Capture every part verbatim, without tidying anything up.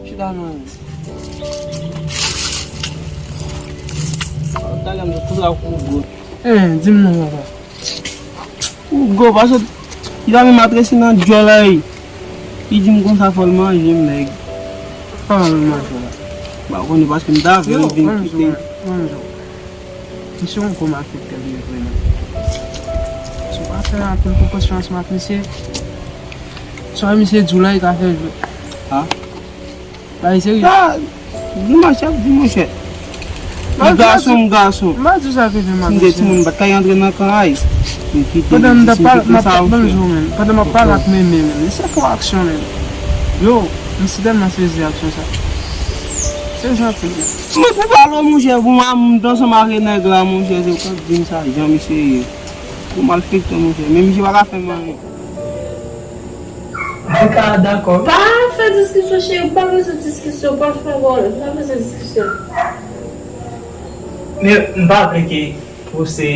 Chita nan. Talè m tout la kou gwo. Eh, di m non, papa. Ou gwo, paske li pa menm adrese nan djòl la, wi. Li di m konsa fò l manje m, nèg. Kòman l manje la? Ba, ou konnen paske m ta vle m vin kite. Misye yon gwo malfektè li ye vrèman. Si w pa fè anpil prekosyon ansanm ak misye, sa misye di w la, li ka fè jwe. Ha? Bagay serye. Ah, di machè, di monchè. M gason, m gason. M pa di w sa k rive m a misye. Si m te timoun, m pa t ka antre nan kan a l. M kite li, si m te fè sa, monchè. Pandan m ap pale ak Meme, men, se fò aksyon, men. Yo, m si tèlman sezi aksyon sa. Sezi anpil, men. Mwen pou pale, monchè, pou mwen, m t ansanm ak nèg la, monchè, se w k ap di m sa, jan misye ye. Ou malfektè, monchè. Men misye pa ka fè m anyen. Mwen ka dakò. Pa fè diskisyon, cheri. M pa bezwen diskisyon. Pa fè wòl. M pa bezwen diskisyon. Men m pa vle ke pou se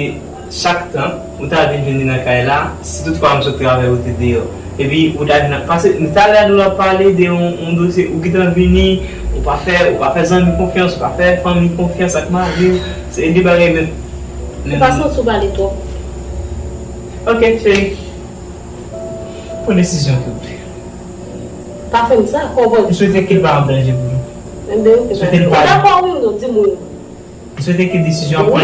chak tan ou ta vin jwenn li nan kay la, si toutfwa m sot travay ou te deyò. Epi ou ta vin ap pase, talè a nou ap pale de yon, yon dosye, ou gentan vini, ou pa fè, ou pa fè zanmi konfyans, ou pa fè fanmi konfyans ak mari w, se de bagay menm. Ou pa santi w pale twòp? Ok, cheri. Pran desizyon ke w vle. Pa fè m sa, konprann. M swete ke l pa an danje pou nou. Enben, ok, pa gen pwoblèm. Ou dakò, wi ou non? Di m wi ou non. M swete ke desizyon an pran pa,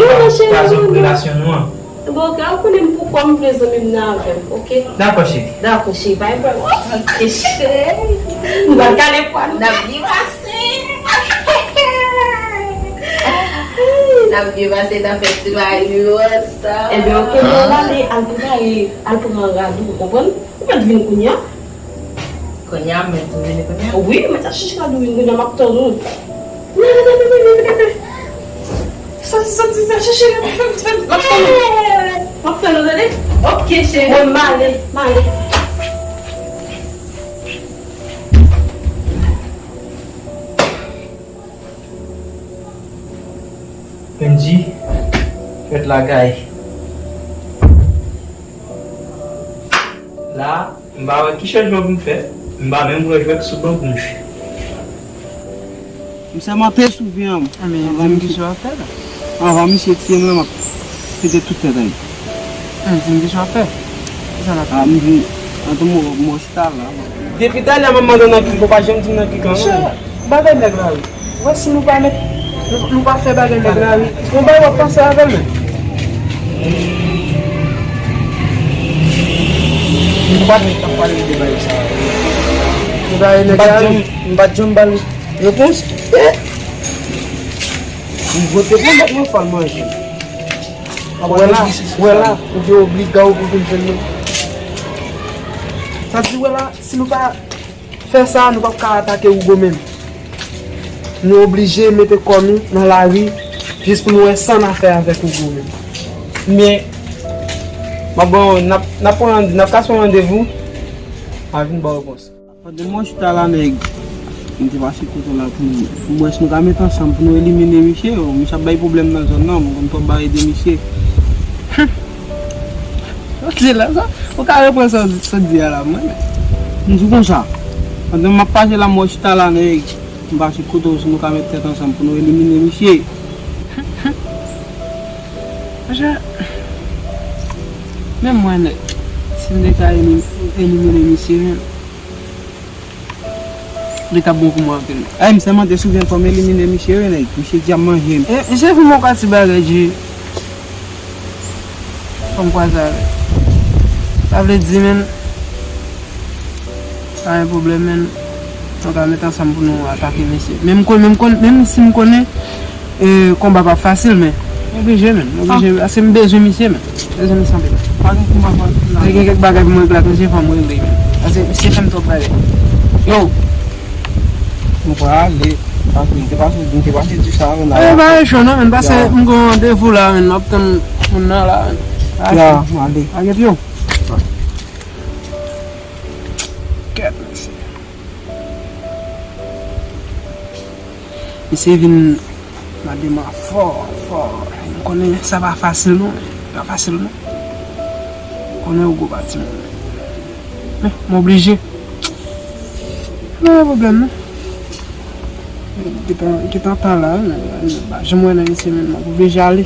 pa zòt relasyon nou an. Enben, ok, ou konnen m pou kò m vle zanmi m nan avè m, ok? Dakò, cheri. Dakò, cheri, pa gen pwoblèm. Ok, cheri. Nou pral kale pwa nou. N ap byen pase. N ap byen pase, n ap fè ti mari yo ansanm. Enben, ok, nou ale, al prepare, al pran rad ou, ou konprann? Ou mèt vin kounye a. Kounye a, m mèt vini kounye a? Wi, ou mèt al chèche rad ou vin kounye a, m ap tann ou. Vin, vin, vin, vin, vin, vin. Soti, soti, soti, chèche rad ou, fè vit, fè vit, m ap tann ou. M ap tann ou, tande? Ok, cheri. Mwen, m ale, m ale. Angie, fèt lagay. La, m pa wè ki chanjman pou m fè. M pa menm wè jwèt sou ban pou m jwe. M sèlman te souvni an. Ah, men di m kisa w ap fè la. Anvan misye tiye m la, m ap pete tout tèt a li. Ah, di m kisa w ap fè. Kisa n ap fè? Ah, m di, antan m, m, Talè. Depi talè m ap mande w nan ki, ou pa janm di m nan ki kan, non. Monchè, bagay nèg la, wi. Ou wè si nou pa met, nou, nou pa fè bagay nèg la, wi. Gon bagay w ap panse avè l, men. M pa t, m pa t pale de bagay sa, wi. Ou pa wè nèg la, wi. M pa t janm, m pa t janm ba l repons. Eh! M vote pou nèg mwen fè l manje. Wè la, wè la, ou gen obliga w pou vin jwenn nou. Sa di, wè la, si nou pa fè sa, nou p ap ka atake Hugo menm. Nou oblije mete kò nou nan lari jis pou nou wè sa n a fè avèk Hugo menm. Men, m ap ban, n ap, n ap pran, n ap kase yon randevou, a vin ba w repons. Pandan mwen chita la, nèg, m te pase kote w la pou, pou m wè si nou ka met ansanm pou nou elimine misye. Misye ap bay pwoblèm nan zòn nan, m konn twòp bagay de misye. Sa w di la sa? Ou ka reprann sa w di, sa w di a la, mwen menm. M di w konsa, pandan m ap pase la, m wè w chita la, nèg. M pase kote w si nou ka met tèt ansanm pou nou elimine misye. Monchè, menm mwen nèg, si m te ka elim-, elimine misye, men, li t ap bon pou mwen anpil. Ay, m sèlman te souvni fò m elimine misye, wi, nèg. Misye di ap manje m. E, misye fè m yon kati bagay, G. Fò m kwaze avè l. Sa vle di, men, pa gen pwoblèm, men, nou ka met ansanm pou nou atake misye. Men m konn, men m konn, menm si m konnen, e, konba p ap fasil, men m oblije, men, m oblije, paske m bezwen misye, men. Bezwen misye anpil. Pa gen konba fasil la. Gen kèk bagay pou mwen regle ak misye, fò m regle, men. Paske misye fè m twòp bagay. Yo! Nou pral ale. Paske m te pase, m te pase di sa avan n al. E, pa gen cho non, men, paske m gen yon randevou la, men, m ap tann moun nan la, men. Ya, m ale. Paget yo. Kèt, mesye. Mesye vin mande m fò, fò. M konnen sa pa fasil non. Pa fasil non. M konnen Hugo pa timoun. M oblije. Pa gen pwoblèm, non. Gentan, gentan tan la, wi, men, men, pa janm wè nan yon semèn, m ap oblije ale.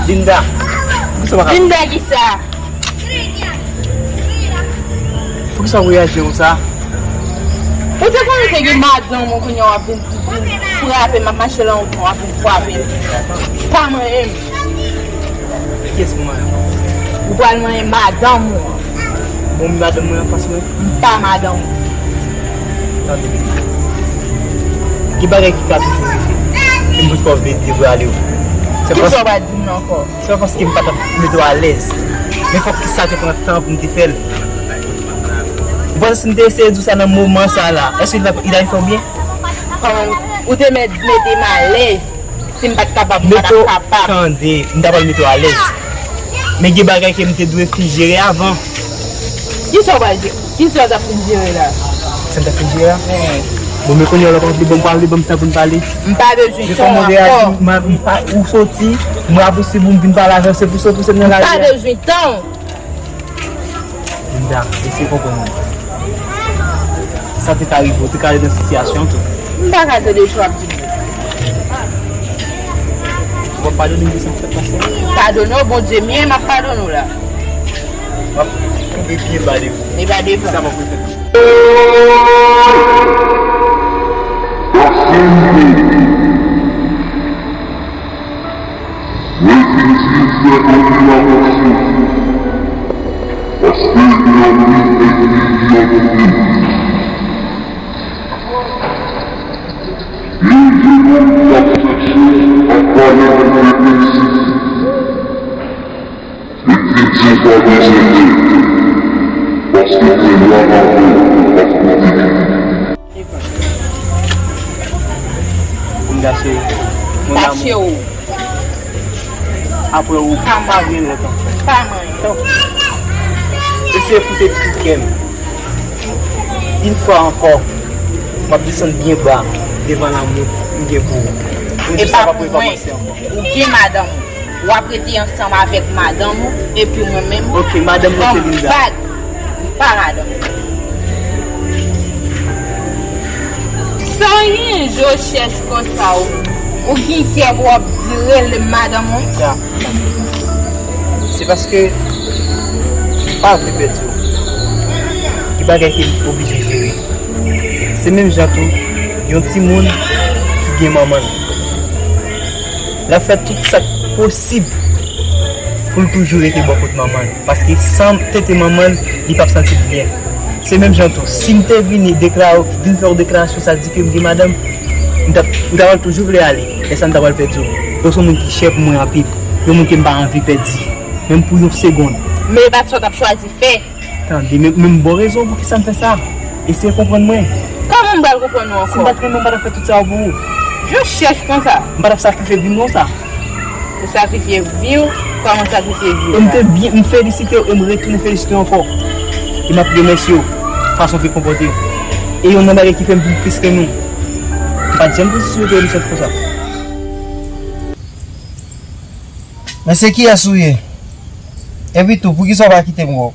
Linda, poukisa w pa ka... Linda, kisa? Poukisa w reyaji konsa? Ou te konnen te gen madanm ou, kounye a w ap vin, vin frape m, ap mache nan wout mwen, w ap vin frape m. Pa manyen m. Kiyès pou manyen? Ou pral manyen madanm ou an. Bon, madanm mwen anfas mwen. M pa madanm ou. Tande. Gen bagay ki ka toujou rive. E m poko vle devwale w. Se... Kisa w pral di m nan ankò? Se pa paske m pa t ap mete w alèz. Men fòk sa te pran tan pou m te fè l. Ou panse si m te eseye di w sa nan moman sa la, èske li ta, li ta fè w byen? Kòman ou te mèt mete m alèz? Si m pa t kapab, m pa t ap kapab. Tande, m ta pral mete w alèz. Men gen bagay ke m te dwe fin jere avan. Kisa w pral jere? Kisa w t ap fin jere la? Sa m t ap fin jere la? Bon, men kounye a w ap vle ban m, pale, ban m tan pou n pale. M pa bezwen tan ankò. Men kòman w reyaji, m, m pa, ou soti, m rapouse pou m vin pale avè w, se pou sa w pouse m nan lari a. M pa bezwen tan. Linda, eseye konprann mwen. Sa te ka rive, ou te ka ret nan sitiyasyon an tou. M pa ka tande sa w ap di m. Ou p ap padone m de sa k fèt pase a? Padone w, Bondye m ye, m ap padone w la. W ap koube pye ba devan. E ba devan. Sa p ap refèt ankò. Mwen vin di fè anpil atansyon, paske gen anpil ènmi ki antoure nou. Gen de moun k ap chèche ap pale nou de enstiti. Epi di w pa bezwen pè, paske gen lwa avè w, w ap pwoteje. Linda cheri, mon amour. Tache w. Apre ou pa gen lòt ankò. Pa manyen. Eseye koute ti kè m. Yon fwa ankò, m ap desann byen ba devan lanmou m gen pou ou. Pou di sa pa pou rekòmanse ankò. Ou gen madanm ou. W ap rete ansanm avèk madanm ou, epi mwen menm, ok, madanm mwen se Linda. Bag, m pa madanm ou. Sa w gen je w chèch konsa, ou, ou gen kè pou w ap di rele m madanm ou? Linda, se paske m pa vle pèdi w. Gen bagay ke m oblije jere. Se menm jan tou, yon timoun ki gen manman l. L ap fè tout sa k posib pou l toujou rete bò kot manman l. Paske san tete manman l, li p ap santi l byen. Se menm jan tou, si m te vini dekla-, vin fè yon deklarasyon sa di ke m gen madanm, m t ap, ou ta pral toujou vle ale. Lè sa m ta pral pèdi w. Ou se yon moun ki chè pou mwen anpil. Yon moun ke m pa anvi pèdi. Menm pou yon segonn. Men e pa sa w t ap chwazi fè. Tande, men, men m ba w rezon poukisa m fè sa. Eseye konprann mwen. Kòman m pral konprann ou ankò? Si m pa t renmen w, m pa t ap fè tout sa yo pou ou. Je w chèch konsa. M pa t ap sakrifye vi m non sa. Ou sakrifye vi w? Kòman w sakrifye vi w la? E m te byen, m felisite w e m retounen felisite w ankò. E m ap remèsye w fason w te konpòte w. E youn nan bagay ki fè m vin plis renmen w. M pa t janm panse si w te mechan konsa. Men se kiyès ou ye? Epi tou, poukisa w pa kite m wè w?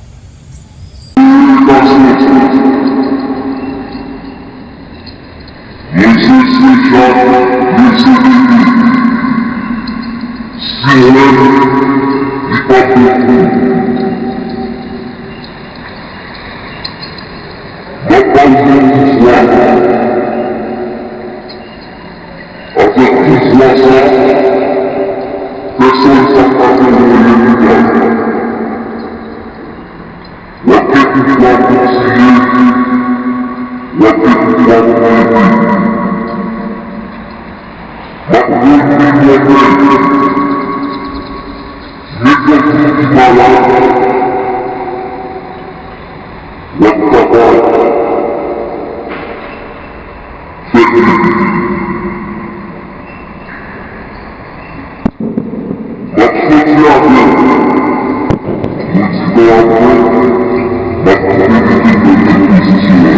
Mesye Sejak, mesye Dede, si w wè m, li p ap bon pou ou. Pouvwa pou tiye, w ap gen pouvwa pou leve. M ap rann li w ap leve. Nenpòt moun ki malad, w ap kapab fè leve. M ap soti avè w. Ou di non a mwen, m ap koupe tete bèl enkezisyonè.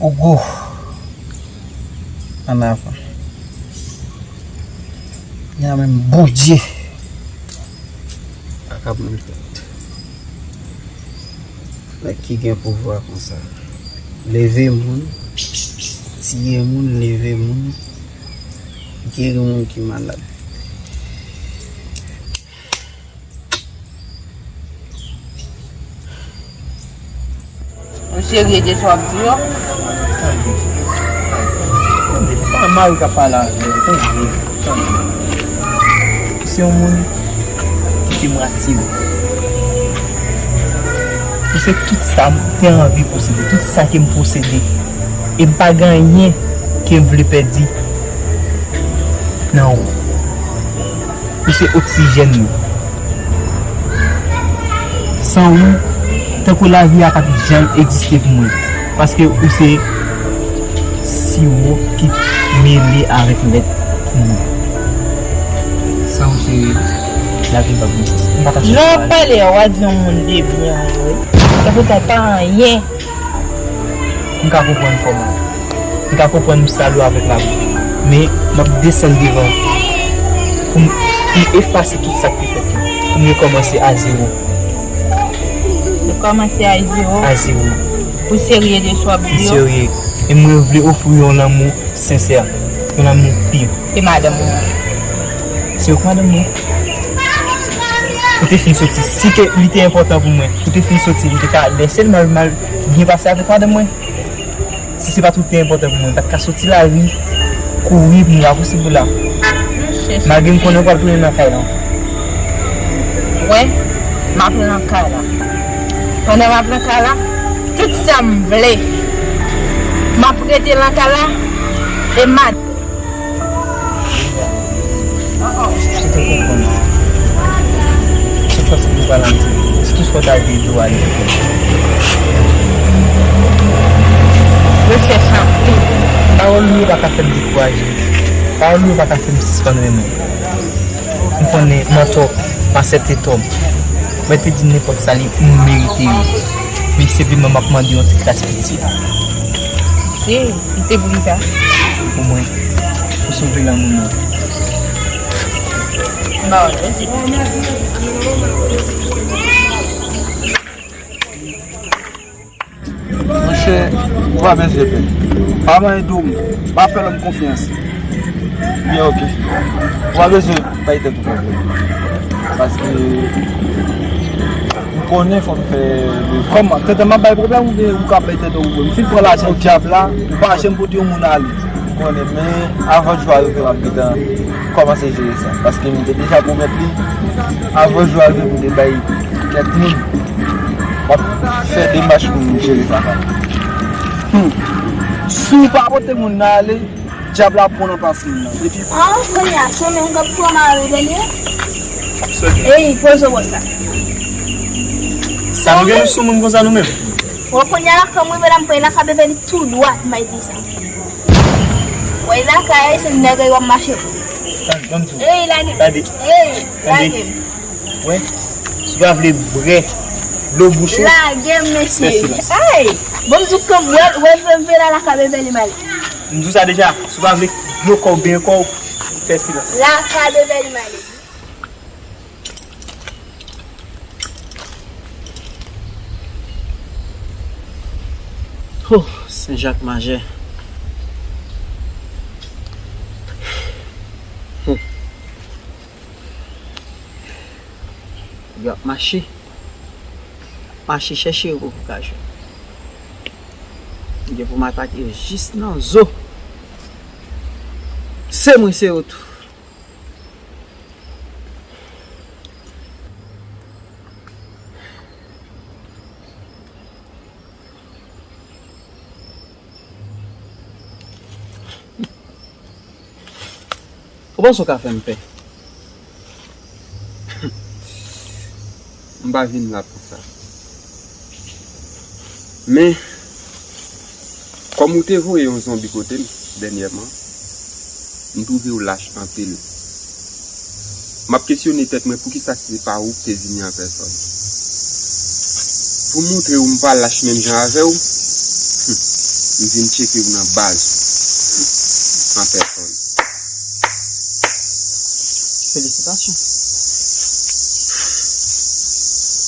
Ogo. An avan. Li a menm Bondye pa ka pran tèt. Nèg ki gen pouvwa konsa. Leve moun, tiye moun, leve moun, geri moun ki malad. Ou serye de sa w ap di yo? Tande, tande. Tande, pa mari k ap pale avè w. Tande, tande. Ou se yon moun ki se mwatye m. Ou se tout sa m te anvi posede, tout sa ke m posede. E m pa gen anyen ke m vle pèdi nan ou. Ou se oksijèn mwen. San ou, tankou lavi a pa t janm egziste pou mwen. Paske ou se siwo ki mele avèk lèt pou mwen. San ou se lavi pa gen sans. M pa ta chèche. Lè w ap pale a, w a di yon moun de byen, wi. Epi w pa anyen. M ka konprann kòman. M ka konprann m sal ou avèk lavi. Men, m ap desann devan pou m, pou m efase tout sa k te fèt yo. Pou m rekòmanse a zewo. Rekòmanse a zewo? A zewo. Ou serye de sa w ap di yo? M serye. E mwen vle ofri yon lanmou sensè. Yon lanmou pi. E madanm ou? Se yon madanm mwen. Ou te fin soti. Si ke li te enpòtan pou mwen, ou te fin soti, li te ka lèse l mal, mal byen pase avèk madanm mwen. Si se pa t ou ki te enpòtan pou mwen, m pa t ka soti lari, kouri pou m ka posib ou la. Malgre m konnen w pral tounen nan kay lan. Wè, m ap nan kay la. Pandan m ap nan kay la, tout sa m vle, m ap rete nan kay la, e m a Si te konprann. Se fòs ki pral antre. Si tout fò ta vye dlo ale. Rechèch anpil. Pawòl ou yo pa ka fè m dekouraje. Pawòl ou yo pa ka fè m sispann renmen. M konnen m antò, m aksepte tò m. Mwen te di m nenpòt sa li m merite yo. Men senpleman m ap mande yon ti kras pitye. Se, se pou kisa? Pou mwen. Pou sove lanmou nou. Bon, mèsi. Monchè, ou pa bezwen pè. Pa manyen dou m. Pa fè lòm konfyans. Byen, oke. Ou pa bezwen bay tèt ou pwoblèm. Paske m konnen fò m fè. Kòman? Tenten m ap bay pwoblèm oubyen ou ka bay tèt ou pwoblèm? M fin pran lajan dyab la, ou pa janm pote yon moun ale. M konnen, men avan jou a rive, m ap gentan kòmanse jere sa. Paske m te deja pwomèt li, avan jou a rive pou m te bay kèk moun, m ap fè demach pou m jere sa. Hmm. Si w pa pote moun nan ale, dyab la ap pran nan plas moun nan. Epi. Ah, kounye a, se menm k ap pran mari, tande? Ey, poze w la. Sa nou gen nou sou moun konsa nou menm? Bon, kounye a la, kòm rive la, m pran la ka bebe li tou dwat, m bay di sa. Wè, la ka, se nèg yo ap mache. Ban m di w. Ey, lage. Tande. Ey, lage. Wè, si w pa vle bwè dlo bouch ou, lage m, mesye. Fè silans. Ay! Bon, m di w, kòm wè, wè, vle, vle la, la ka bebe li mal. M di w sa deja, si w pa vle dlo kò w, benyen kò w, fè silans. La ka bebe li mal. Oh, Sen Jak Majè. Hmm. Yo ap mache. Mache chèche repo pou ka jwenn. Gen pou m atake jis nan zo. Se mwen, se yo tou. Ou panse w ka fè m pè? M pa vin la pou sa. Men, kòm ou te voye yon zonbi kote m dènyèman, m twouve w lach anpil. M ap kesyone tèt mwen poukisa se pa ou ki te vini an pèsòn. Pou m montre w m pa lach menm jan avè w, m vin tcheke w nan baz an pèsòn. Felisitasyon.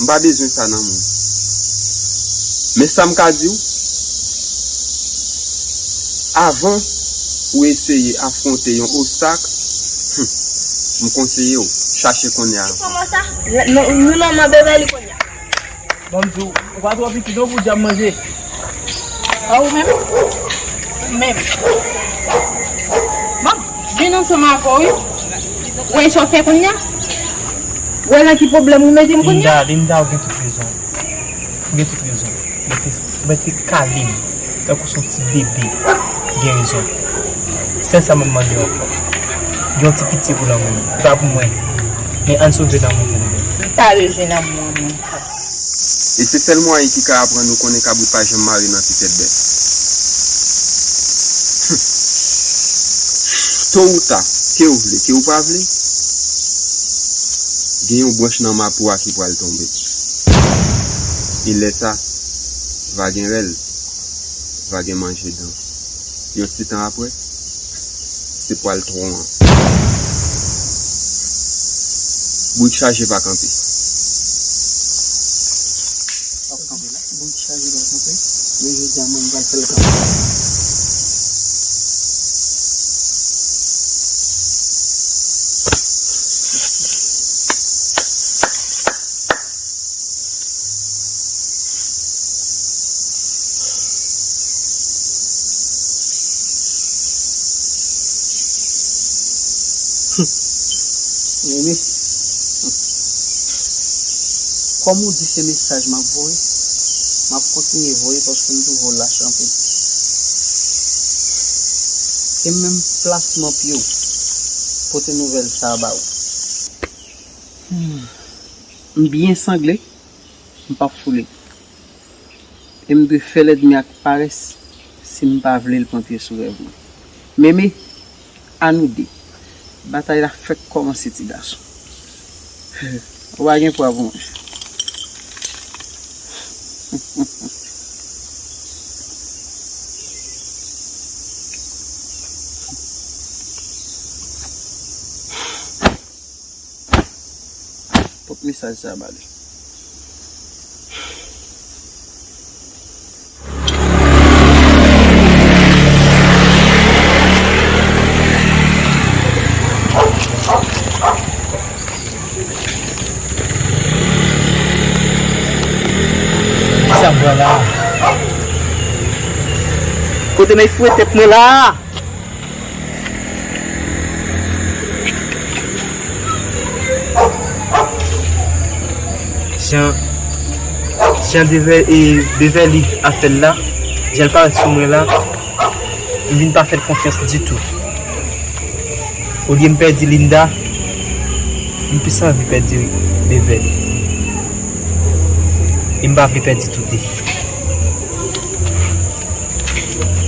M pa bezwen sa nan men w. Men sa m ka di w, avan ou eseye afwonte yon obstak, m konseye w chache kounye a. Kòman sa? Nou, nou nan men Beverly kounye a. Ban m di w, ou pa twò piti non pou djab manje. A ou menm? Ou menm. Bon, vin ansanm avè w, wi. Ou wè sa w fè kounye a? Ou wè nan ki pwoblèm ou mete m kounye a? Linda, Linda, ou gen tout rezon. Ou gen tout rezon. Mete, mete kale m tankou se yon ti bebe. Ou gen rezon. Sèl sa m ap mande w ankò. Gen yon ti pitye pou lanmou m. E pa pou mwen. Men ann sove lanmou pou nou. M pa bezwen lanmou an mwen. E se sèl mwayen ki ka aprann ou konnen kabrit pa janm mare nan ti tèt bèf. To ou ta, ke ou vle, ke ou pa vle, gen yon branch nan mapo a ki pral tonbe. E lè sa, va gen rèl, va gen manje dan. Yon ti tan apre, se pral twon an. Bourik chaje pa kanpe. Pa kanpe la. Bourik chaje pa kanpe. Men jodi a mwen m pral fè l kanpe. Mimi, kòm ou di se mesaj m ap voye, m ap kontinye voye paske m twouve w lach anpil. E menm plasman pye w, pote nouvèl sa a ba ou. Hmm. M byen sangle, m p ap foule. E m dwe fè lènmi ak parès si m pa vle l pran pye sou rèv mwen. Meme, a nou de. Batay la fèk kòmanse, ti gason. Ou pa gen pwa pou mwen. Pot mesaj sa ba li. Sa m pran la? Kote men fouye tèt mwen la? Jan, jan Deve-, e, Beverly ap fè l la, jan l parèt sou mwen la, m vin pa fè l konfyans ditou. Olye m pèdi Linda, m plis anvi pèdi Beverly. E m pa vle pèdi tou de.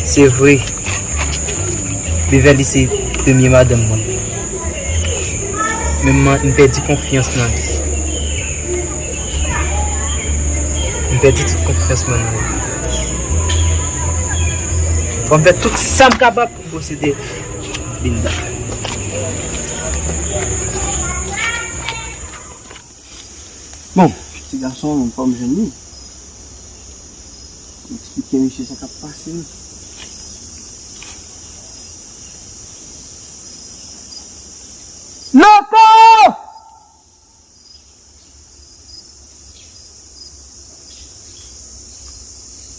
Se vre, Beverly se premye madanm mwen. Men m, m pèdi konfyans nan li. M pèdi tout konfyans mwen nan li. Fò m fè tout sa m kapab pou m posede Linda. Bon, ti gason an, fò m jwenn li. M eksplike misye sa k ap pase. Loko!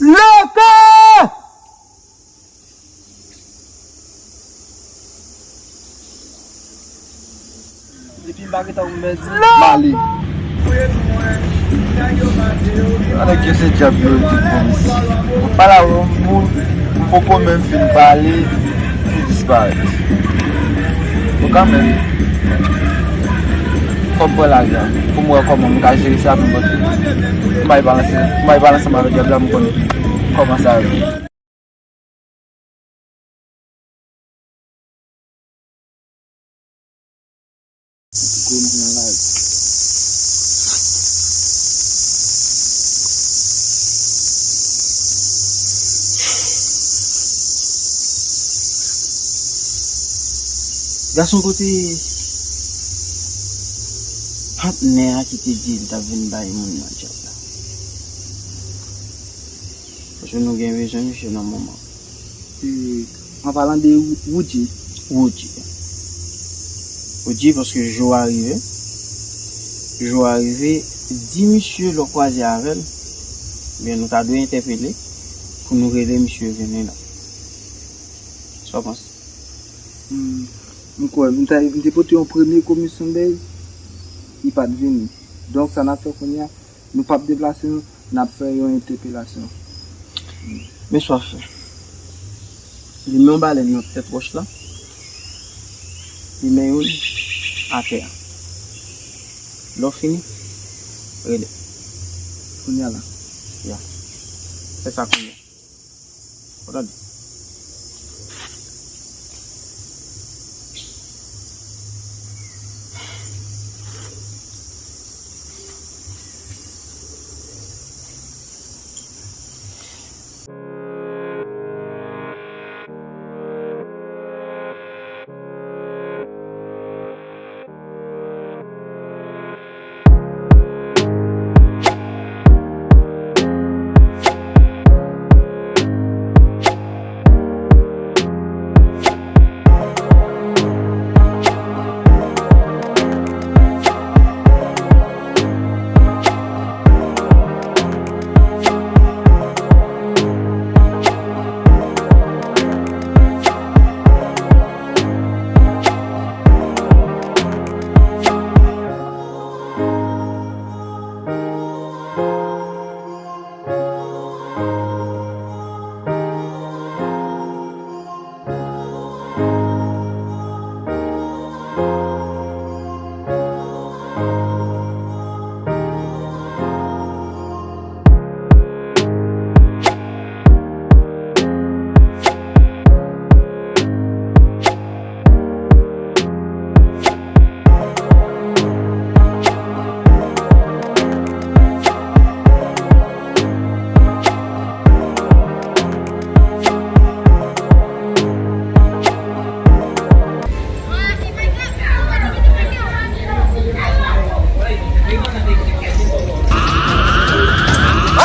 Loko! M pa gentan ouvè di. M ale. Sa nèg yo se dyab yo, yo tout bon isi. Mwen pale avè yon moun, m poko menm fin pale, li disparèt. Bon, kanmenm, fò m pran lari a pou m wè kòman m ka jere sa pou m antre. M bay balanse, m bay balanse ansanm avèk dyab la, m konn kòman sa ye. Gason, kote patnè a ki te di l t ap vin bay moun nan djab la? Paske nou gen bezwen misye nan moman. E, an palan de Wou-, Woodjy. Woodjy. Woodjy, paske jou a rive. Jou a rive, di misye lè w kwaze avè l, oubyen nou ta dwe entèpele pou nou rele misye vini la. Sa w panse? Hmm, m kwè, m ta, m te pote yon premye komisyon bay, li pa t vini. Donk, sa n ap fè kounye a, nou p ap deplase nou, n ap fè yon entèpelasyon. Men sa w ap fè. Limen yon balèn nan tèt wòch la, limen youn atè a. Lè w fini, rele. Kounye a la. Ya. Fè sa kounye a. Ou tande?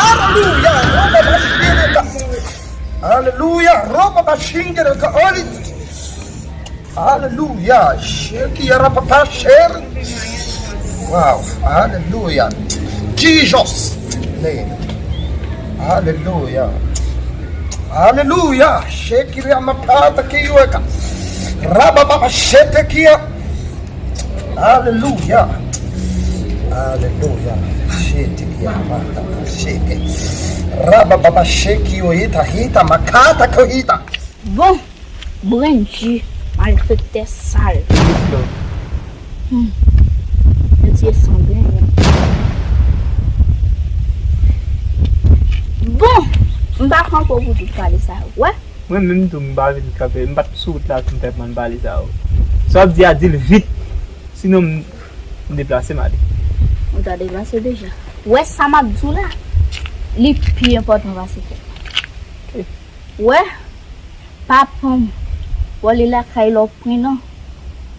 Aleluya, roba bashingirika. Aleluya, roba bashingirika. Aleluya, sheki yara papa sheri. Wow, aleluya. Jesus name. Aleluya. Aleluya, sheki yara mapata kiweka. Raba baba shete kia. Aleluya. Aleluya. Shete kia mata sheke. Raba baba sheki yo hita hita makata ko hita. Bon, Brendy, malfektè sal. Hmm. Yon ti sanblan. Bon, m pa kanpe pou tout pale sa yo. Wè? Mwen menm tou, m pa vin kanpe, m pa t sou wout la pou m fè pran pale sa yo. Sa w ap di a, di l vit. Sinon, m, m deplase m ale. Ou ta deplase deja. Wè sa m ap di w la, li pi enpòtan pase kèk. Ok. Wè, papa m, wè li lakay lè w pran nan.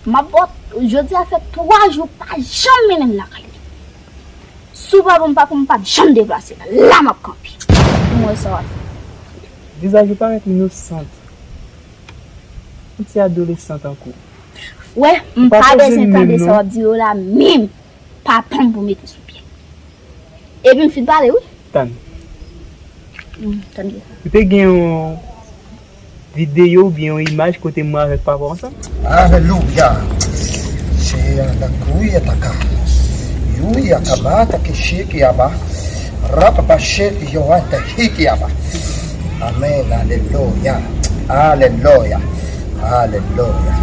M ap ba w, jodi a fè twa jou pa janm mennen m lakay li. Si w pa ban m papa m, m p ap janm deplase la. La m ap kanpe. Pou m wè sa w ap fè. Vizaj ou parèt inosant. Yon ti adolesan tankou. Wè, m pa bezwen tande sa w ap di yo la menm. Papa m pou mete sou pye. Epi m fin pale, wi. Tann. Hmm, tann kisa? Ou te gen yon videyo oubyen yon imaj kote mwen avèk papa w ansanm? Alelouya! Yanda kuya taka. Yuya kamata kishiki yaba. Rapa basheti yowanta hiki yaba. Amen. Aleluya. Aleluya. Aleluya.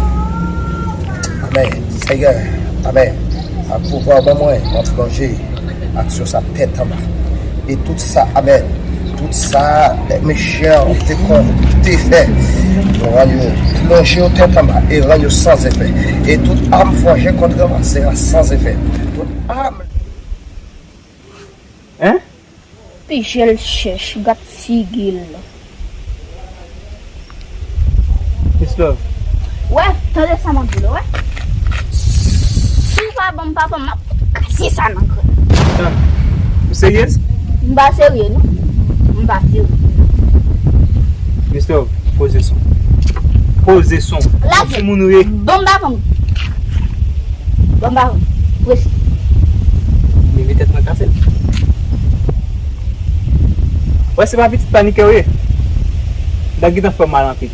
Amen. Seyè. Amen. Ak pouvwa w ban mwen, mwen plonje aksyon sa tèt anba. E tout sa, amen. Tout sa, lè mechan te kon te fè, nou rann yo plonje yo tèt anba e rann yo san efè. E tout am fòje kont mwen sera san efè. Tout am. Hein? Pijel chèch, gad figi l. Miss Love. Wè, tande sa m ap di w, wè. Si w pa ban m papa m, m ap kraze sa nan grenn. Tan. Ou seryez? M pa serye, non. M pa serye. Miss Love, poze son. Poze son. Lage. Timoun ou ye. Ban m papa m. Ban m papa m. Prese. Men met tèt mwen kase l. Wè, se pa pitit panikè ou ye. Sa gentan fè m mal anpil.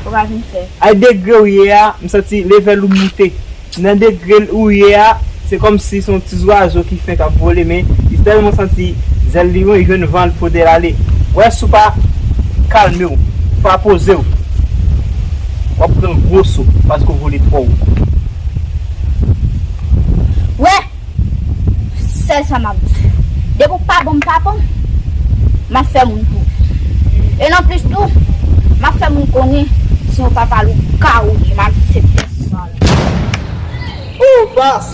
Ou pa vin fè. Ay degre ou ye a, m santi level ou moute. Nan degre ou ye a, se kòmsi se yon ti zwazo ki fenk ap vole, men li tèlman santi zèl li yo, li jwenn van, l pote l ale. Wè, si w pa kalme w, pa poze w, w ap pran gwo so, paske w vole twò wo. Wè, sèl sa m ap di. Depi w pa ban m papa m, m ap fè moun tou. E nan plis tou, m ap fè moun konnen se yon papa lougarou li, malfektè sal. Ou bas!